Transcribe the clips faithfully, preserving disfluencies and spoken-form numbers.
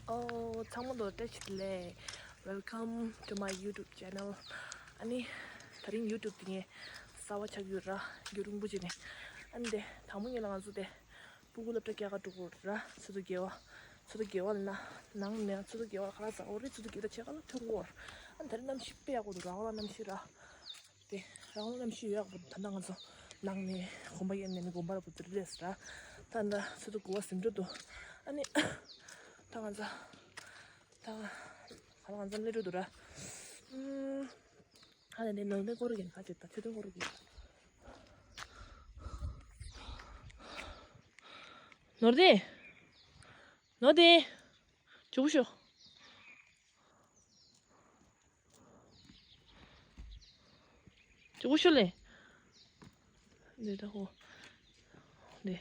ཨོ། ཚང་མ་ལ་བཀྲ་ཤིས་བདེ་ལེགས། Welcome to my YouTube channel. ཨ་ནི། ད་རིང་YouTube དེ་ངས་གསར་པ་ཆགས་ཡོད་ར། རྒྱུན་རིང་པོ་བྱས་ནས། ཨ་ནི་དེ་དང་པོ་ཉིད་ལ་ང་ཚོ་དེ་སྤུ་གུ་སློབ་གྲྭ་སྐྱེལ་ག་འགྲོ་དགོས་ར། ཚོ་ཐོ་དགེ་བ། ཚོ་ཐོ་དགེ་བ་ལ་ན། ནང་ནས་ཚོ་ཐོ་དགེ་བ་ལ་ཁ་ལག་ཟ་དགོས་རེད། ཚོ་ཐོ་དགེ་བ་ཆེ་ཁ་ལག་ཐོན་དགོས་ར། ཨ་ནི་ད་རིང་གནམ་གཤིས་དཔེ་ཡག་པོ་འདུག་ར། ཁ་ལག་གནམ་གཤིས་ར། དེ་རང་དབང་གནམ་གཤིས་ཡོད་ཡག་པོ། ད་ལྟ་ང་ཚོ་ནང་ནས་དགོན་པ་ཡན་ནས་དགོན་པ་ལ་བུད་རེད་ཟེར། ད་ལྟ་ཚོ་ཐོ་དགུ་པ་ཟིན་འགྲོ་འདུག་ཨ་ནི་ད་ང་ཚོ་ད་ང་ཚོ་སླེབས་འགྲོ་འདུག་ར། ཨ་ནི་ནོར་ལྡན་སྐོར་གྱི་ཁ་ཅིག་ད་ཆོས་དོན་སྐོར་གྱི། ནོར་ལྡན། ནོར་ལྡན། ཇོ་བོ་ཤོག་ཇོ་བོ་ཤོག་ལེ། འདི་ད་ཧོ། འདི།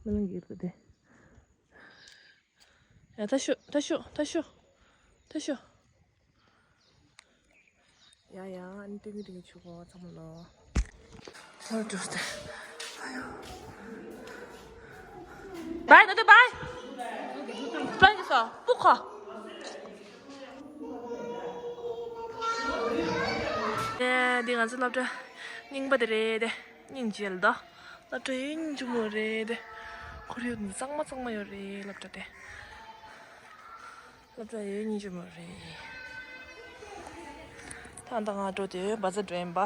མི་ལང་གི་ལ་འདི། ཡ་ད་ཤོག་ད་ཤོག་ད་ཤོག་ད་ཤོག་ཡ་ཡ། ཨ་ནི་སྟོན་གྱི་སྟོན་གྱི་ཆུ་གོ་ཚང་མ་ལོ། ཧོ་ཏུ་སྟེ། ཨ་ཡོ། བའི་ན་དུ་བའི། སྤྲང་གི་སོ་སྤུ་ཁོ། ཨེ་འདི་ང་ཚོ་སློབ་གྲྭ་རྙིང་པ་དེ་རེད་དེ། སྙིང་རྗེ་ལ་དོ། སློབ་གྲྭ་ཡོད་སྙིང་རྗེ་མོ་རེད་དེ། ཁོར་ཡུག་གཙང་མ་གཙང་མ་ཡོད་རེད་སློབ་གྲྭ་དེ། སློབ་གྲྭ་ཡོད་སྙིང་རྗེ་མོ་རེད། ད་ལྟ་ང་འགྲོ་དེ་བ་ཛ་འགྲོ་ཡིན་པ།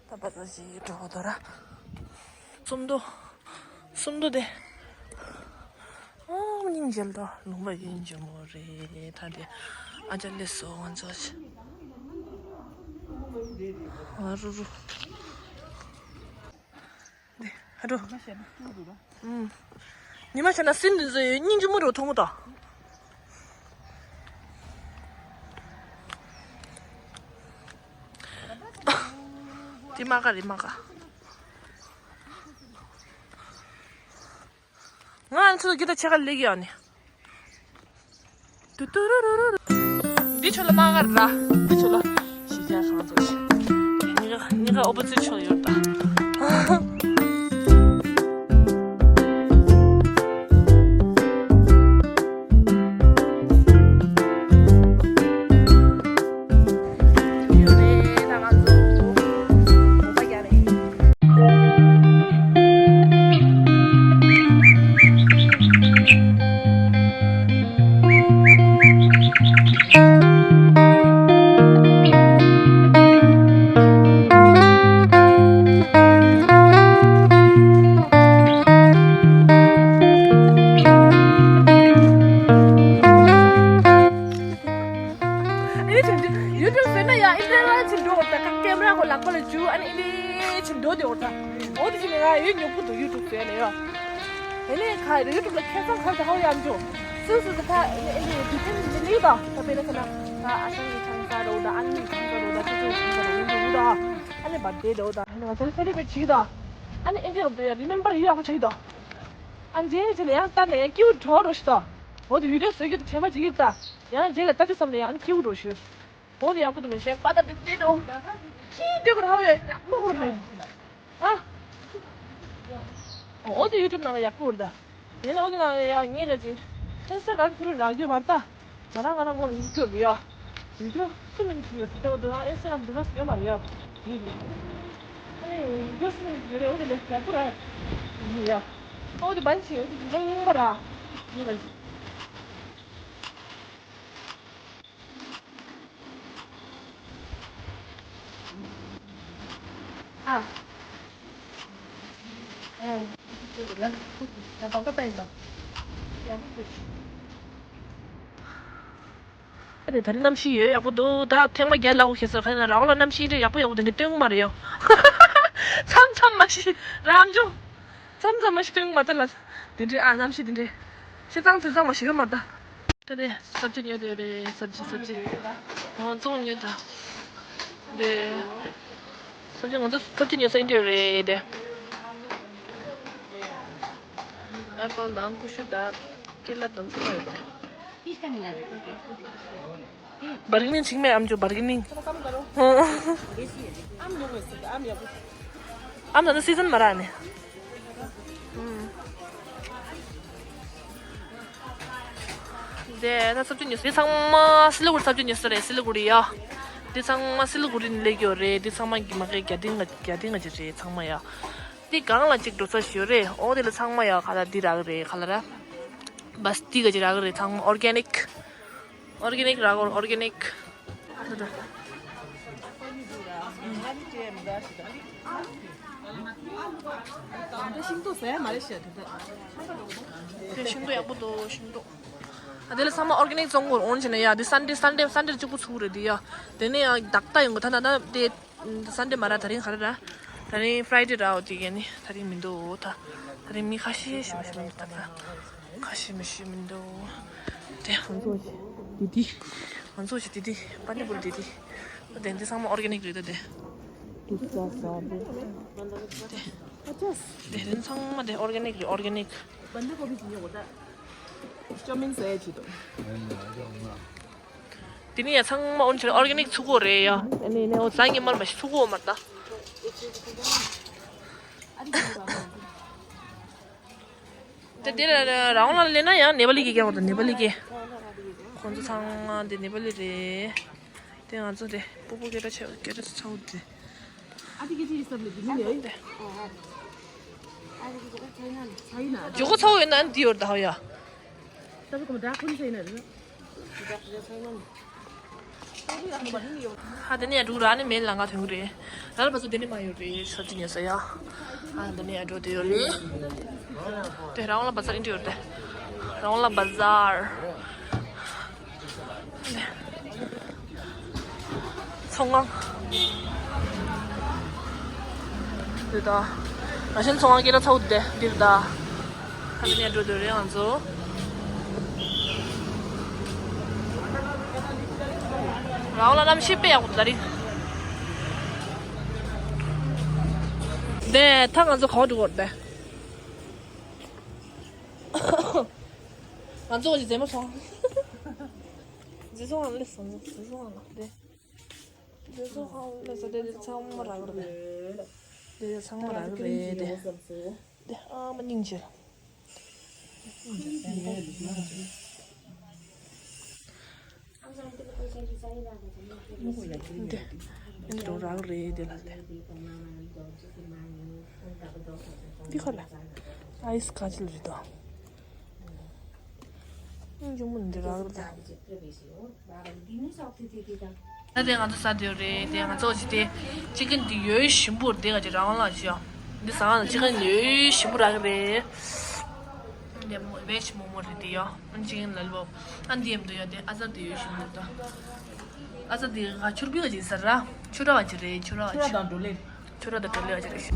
ད་བ་ཛ་ཞིག་འགྲོ་དགོས་དོ་ར། སུམ་མདོ། སུམ་མདོ་དེ། ཨ་སྙིང་རྗེ་ལ་དོ། ལུང་པ་ཡོད་སྙིང་རྗེ་མོ་རེད་ད་དེ། ཨ་ཅག་ལེ་སོ་ང་ཚོ་ཞིག་ཨ་རུ་རུ། འདི་ཧ་འགྲོ། ཉི་མ་ཤར་ན་སྲིན་འདི་ཚོ་ཡོད་སྙིང་རྗེ་མོ་རུ་མཐོང་མོ་དང་། འདི་མ་ག་རེད་མ་ག་ང་ཨ་ཚོ་གི་ད་ཆེ་ཁ་ལེགས་ཡོད་ནི། ཏུ་ཏུ་རུ་རུ་རུ་རུ། འདི་ཆོ་ལ་མ་གར་ར། འདི་ཆོ་ལ་ཤི་ཅ་ཁང་ཚོ་ཆེ། ཉི་ག་ཉི་ག་ཨོ་པོ་ཛིཊ་ཆོ་ཡོད་ད། ཡོད་རེད་ད་ང་ཚོ། ཨོ་པ་རྒྱ་རེད། ཨེ་ནི་ཅིག་ཡུ་ཊུབ་ཟེར་ན་ཡ་ཨིན་ཊར་ནེཊ་ཅིག་འགྲོ་བར་ད་ཁ་ཀེམ་ར་ཁོ་ལག་པ་ལ་འཇུ། ཨ་ནི་ཨིན་ཊར་ནེཊ་ཅིག་འགྲོ་དེ་བར་ད། འོ་དེ་ཅིག་ནི་ང་ཡོད་ཉོ་གི་འདུག་ཡུ་ཊུབ་ཟེར་ནས་ཡ། ཨེ་ནི་ཁ་ཡུ་ཊུབ་ལ་ཁེ་བཟང་ཁ་ད་ཧོ་ཡ་འཇུ། སུ་སུ་སུ་ཁ་ཨེ་ནི་ཨེ་ནི་དུས་ཆེན་མི་ལིའུ་ད་ད་དཔེར་ན་ཁ་ན་ད་ཨ་ཞང་གི་ཆང་ས་རོ་ད་ཨ་ནི་ཆང་ས་རོ་ད་ཅི་ཅི་ཆང་ས་རོ་ཡིན་འདུག་ད། ཨ་ནི་བར་ཌེ་རོ་ད་ཨ་ནི་ང་ཚོ་སེ་ལི་བྷི་རེཊ་བྱེད་ད། ཨ་ནི་ཨེ་འདྲ་རོ་ད་ཡ་རི་མེམ་བར་ཡོད་ཡག་པོ་བྱེད་ད། ཨ་ནི་རྗེས་ནས་ཡང་ལྟ་ནས་ཡང་སྐྱིད་པོ་འགྲོ་རོ་ཞིག་ད། འོ་དེ་བི་ཌིའོ་བཟོ་རྒྱུ་དེ་དྲན་པ་བརྗེད་ཀྱི་ད། ཡང་རྗེས་ལ་ལྟ་དུས་ཙམ་ནས་ཡང་སྐྱིད་པོ་འགྲོ་ཞུ། འོ་དེ་ཡག་པོ་འདུག་མི་ཤེས་པ་ད་དེ་དེ་འགྲོ། ཁྱི་དེ་གོ་ར་ཡོད་ཡག་པོ་གོ་ར་ཨ། འོ་དེ་ཡུ་ཊུབ་ནང་ལ་ཡག་པོ་རེད་ད། ཡིན་ནའི་འོ་དེ་ནང་ལ་ཡང་ངས་ར་ཅིག་ཧེ་ས་ག་ཁུ་རུ་རག་རྒྱུ་མ་ད། ང་རང་ང་རང་ངོ་ཡུ་ཊུབ་ཡ། ཡུ་ཊུབ་སུ་མིན་གྱི་ཡོད་དེ་འོ་དེ་ཨིན་སི་ཊ་གྷ་རམ་འདི་ག་ཡོད་མ་རེད་ཡ། ཨ་ནི་ཡུ་ཊུབ་སུ་མིན་གྱི་རེད་འོ་དེ་ལས་ཡག་པོ་ར་ཡ། འོ་དེ་བན་ཆི་འོ་དེ་ལུང་པ་ར། ཡིན་པ། ཨ། ཨེ། ད་ད་ད་ད། ཨ་ནི་ད་རེས་གནམ་གཤིས་ཡོད་ཡག་པོ་འདུག་ད་ཐེངས་མ་བརྒྱད་ལ་འོ་ཁེ་སར་ཁ་ན་རང་ལ་གནམ་གཤིས་འདྲ་ཡག་པོ་ཡག་པོ་དེ་འདྲ་སྟོན་གི་མ་རེད་ཡོ། མཚམས་མཚམས་མ་གཞི་རང་བྱུང་། མཚམས་མཚམས་མ་གཞི་སྟོན་གི་མ་ད་ལ། དེ་འདྲའི་ཨ་གནམ་གཤིས་དེ་འདྲའི། ཤི་ཚང་དུས་ཚང་མ་ཞིག་གི་མ་ད། ད་དེ་སབ་ཇི་ཉོས་དེ་རེད། སབ་ཇི་སབ་ཇི། ཨོ་ཙོང་ཉོས་ད། དེ། སབ་ཇི་ང་ཚོ་སབ་ཇི་ཉོས་ས་ཡིན་དེ་རེད་དེ། ཨེ་པལ་དང་ཀུ་ཤུ་དང་ཀེ་ལ་དང་ཚང་མ་ཡོད་དེ། བར་གི་ནིང་ཅིག་མེད་ཨམ་ཅོ་བར་གི་ནིང་། ཨམ་ཡོང་བའི་སི་ཨམ་ཡག་པོ། ཨམ་ད་ནི་སི་ཛན་མ་རག་ནི། དེ་ད་ཚབ་ཆུ་ཉོས་སོང་། འདི་ཚང་མ་སི་ལི་གུ་རི་ཚབ་ཆུ་ཉོས་སོང་རེད། སི་ལི་གུ་རི་ཡ། འདི་ཚང་མ་སི་ལི་གུ་རི་ནས་སླེབས་ཡོད་རེད། འདི་ཚང་མ་གི་མ་གི་རྒྱ་ཏིང་རྒྱ་ཏིང་ང་ཅིག་རེད་ཚང་མ་ཡ། འདི་སྒང་ལ་ཅིག་འགྲོ་ས་ཞིག་ཡོད་རེད། ཨོ་དེ་ལ་ཚང་མ་ཡ་ག་ལ་འདི་རག་རེད། ག་ལ་ར་བ་སི་ཏི་ག་ཅིག་རག་རེད། ཚང་མ་ཨོར་གེ་ནིག་ཨོར་གེ་ནིག་རག་གོ་ཨོར་གེ་ནིག་དེ་ཤིང་ཏོག་ཟ་ཡ་མ་རེད་ཤག་དེ་དག་དེ་ཤིང་ཏོག་ཡག་པོ་འདུག་ཤིང་ཏོག་ཨ་དེ་ལ་ཚང་མ་ཨོར་གེ་ནིག་བཙོང་དགོས། འོན་ཆེ་ན་ཡ་དེ་སན་ཌེ་སན་ཌེ་སན་ཌེ་གཅིག་པུ་ཚུགས་རེད། དེ་ཡ་དེ་ནས་ཡང་ཏག་ཏག་ཡོང་གི་ད་ད་ད་དེ་སན་ཌེ་མ་ར་ད་རིང་ག་རེ་ར། ད་རིང་ཕ་རའི་ཌེ་ར། འོ་དེ་གས་ནི་ད་རིང་མི་འདུག་ད་ད་རིང་མི་ཁ་ཤས་ཤིག་མ་ཤི་མི་འདུག་ད་ད་ཁ་ཤས་མི་ཤི་མི་འདུག་དེ་ང་ཚོ་ཞིག་དེ་དེ་ང་ཚོ་ཞིག་དེ་དེ་པ་ནི་པུ་རི་དེ་དེ་དེ་འདི་ཚང་མ་ཨོར་གེ་ནིག་རེད། ད་དེ་དེ་དེ་རིན་ཚང་མ་དེ་ཨོར་གེ་ནིག་རེད། ཨོར་གེ་ནིག་དེ་ནི་ཡ་ཚང་མ་ཨོན་ཆེ་ཨོར་གེ་ནིག་ཚུགས་ཀྱི་ཡོད་རེད་ཡ། ཨ་ནི་ནི་འོ་ཟ་ངེས་མར་མ་ཤི་ཚུགས་ཀྱི་ཡོད་མ་རེད་ད། དེ་དེ་རང་ལ་ལས་ན་ཡང་ནེ་པ་ལི་གི་སྐད་འོ་ད་ནེ་པ་ལི་སྐད། ཁོང་ཚོ་ཚང་མ་དེ་ནེ་པ་ལི་རེད། དེ་ང་ཚོ་དེ་སྤོ་བོ་སྐད་གྲགས་ཆེ་སྐད་གྲགས་ཆེ་ཚ་བོ་དེ། ཨ་དེ་སྐད་ཆ་ཡིན་ས་ལ་དེ་མིན་ཡོད། ཨ་དེ་སྐད་ཆ་ཚ་ཡིན་ན། ཇོ་ཁོ་ཚ་བོ་ཡོད་ན་འདི་ཡོད་ད་ཧ་ཡ། ད་བུ་ཀོ་མ་ད་ཁོ་ཚ་ཡིན་ན། ཧ་དེ་ནས་ཡ་འགྲོ་ར་ནི་མེད་ལ་ང་ཐོན་གི་རེད། ད་ལ་བ་ཚོ་དེ་ནས་མ་ཡོད་རེད། ཤོ་ཏི་ཉོས་ས་ཡ། ཨ་དེ་ནས་ཡ་འགྲོ་དེ་ཡོད་རེད། དེ་རང་ལ་བ་ཚ་ཨིན་དྲི་ཡོད་རེད། རང་ལ་བ་ཛར། ཚོང་ཁང་། འདི་ད། ང་ཤན་ཚོང་ཁང་སྐད་ཚ་བོ་དེ་འདིར་ད། ཁ་ནས་འགྲོ་འདོད་རེད་ང་ཚོ། རང་ལ་གནམ་གཤིས་དཔེ་ཡག་པོ་འདུག་ད་རིང་། དེ་ད་ང་ཚོ་གང་འགྲོ་དགོས་རེད་དེ། ང་ཚོ་གི་རྫི་མ་ཚོང་། རྫི་ཚོང་ལ་སླེབས་སོང་། རྫི་ཚོང་ལ་དེ། རྫི་ཚོང་ལ་སླེབས་སོང་། དེ་དེ་ཚང་མ་རག་རེད། དེ་ཚང་མ་རག་རེད་དེ། དེ་ཨ་མ་སྙིང་རྗེ། འདི་འདི་རང་རང་རེད་དེ་ལ་དེ། འདི་ཁ་ལ་ཨའི་སི་ཁ་ཅིག་རེད་དོ། འཇུག་མི་འདི་རང་རེད་དེ། ད་དེ་ང་ཚོ་ཟ་འདོད་རེད་དེ། ང་ཚོ་ཅི་དེ་ཅི་ཀན་དེ་ཡོད་ཞིམ་པོ་རེད་དེ། ག་ཅི་རང་ལ་ཅི་ཡོད་འདི་ཟ་ང་ལ་ཅི་ཀན་ཡོད་ཞིམ་པོ་རག་གི་རེད། འདི་མོ་བེ་ཇི་མོ་མོ་རེད་དེ་ཡོད། ཨན་ཅི་ཀན་ལ་ལོ་ཨན་དེ་ཡམ་དུ་ཡོད་དེ། ཨ་ཟ་དེ་ཡོད་ཞིམ་པོ་རེད་ད། ཨ་ཟ་དེ་ག་ཆུར་བི་ག་ཅི་ཟ་ར་ཆུ་ར་ག་ཅི་རེད། ཆུ་ར་ག་ཅི། ཆུ་ར་དང་འགྲོ་ལེ། ཆུ་ར་དང་འགྲོ་ལེ་བ་ཅི་རེད།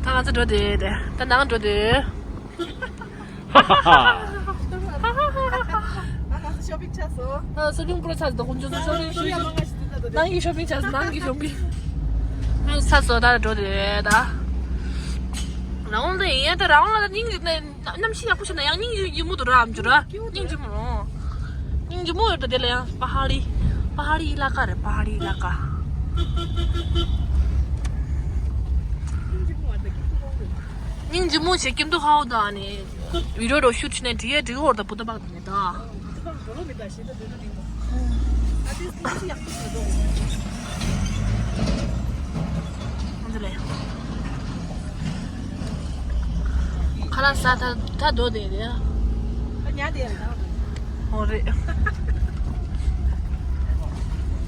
ད་ང་ཚོ་འགྲོ་དེ་དེ། ད་ནང་འགྲོ་དེ། ང་ཚོ་ཤོ་པིང་ཆགས་སོང་། ཨ་ཤོ་པིང་པྲོ་ཆགས་སོང་། ཁོང་ཚོ་ཤོ་པིང་ཤོ་པིང་། ནང་གི་ཤོ་པིང་ཆགས་སོང་། ནང་གི་ཤོ་པིང་། ང་ཚོ་ཚར་སོང་། ད་འགྲོ་དེ་ད། རང་དབང་དེ་ཡིན་ཡ། ད་རང་དབང་ལ་ད་སྙིང་རྗེ་ནས། གནམ་གཤིས་ཡག་པོ་བྱུང་ན་ཡང་སྙིང་རྗེ་མོ་འདུག་ར། ཨམ་ཅོག་ར་སྙིང་རྗེ་མོ། སྙིང་རྗེ་མོ་ཡོད་ད། དེ་ལ་ཡང་པ་ཧ་རི། པ་ཧ་རི་ཨི་ལ་ཀ་རེད། པ་ཧ་རི་ཨི་ལ་ཀ། སྙིང་རྗེ་མོ་བྱེད་ཀྱི་འདུག་ཧའོ་ད་ནི། བི་ཌི་ཡོ་འདྲ་བོ་ཤུཊ་བྱས་ནས་འགྲིག་ཡ་འགྲིག་གི་ཡོད་ད། བུ་ད་བག་ད་ནི་ད། ཁ་ལག་ཟ་ད་ད་འགྲོ་དེ་རེད། ཉལ་དེ་རེད། ཨོ་རེད།